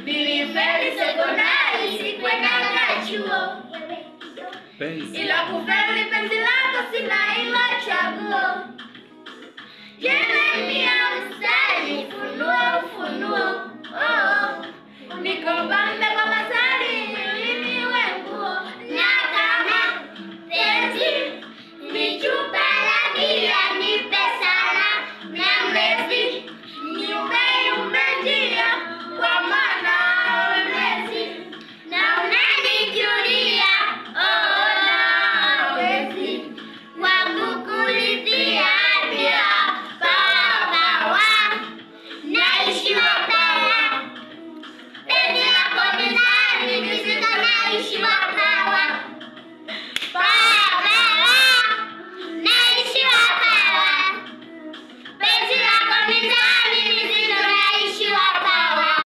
Nilifeli sekondari, sikwenda chuo. Ila kufeli penzi lako sina ila chaguo. Jeremia mstari, funua ufunuo. Oh.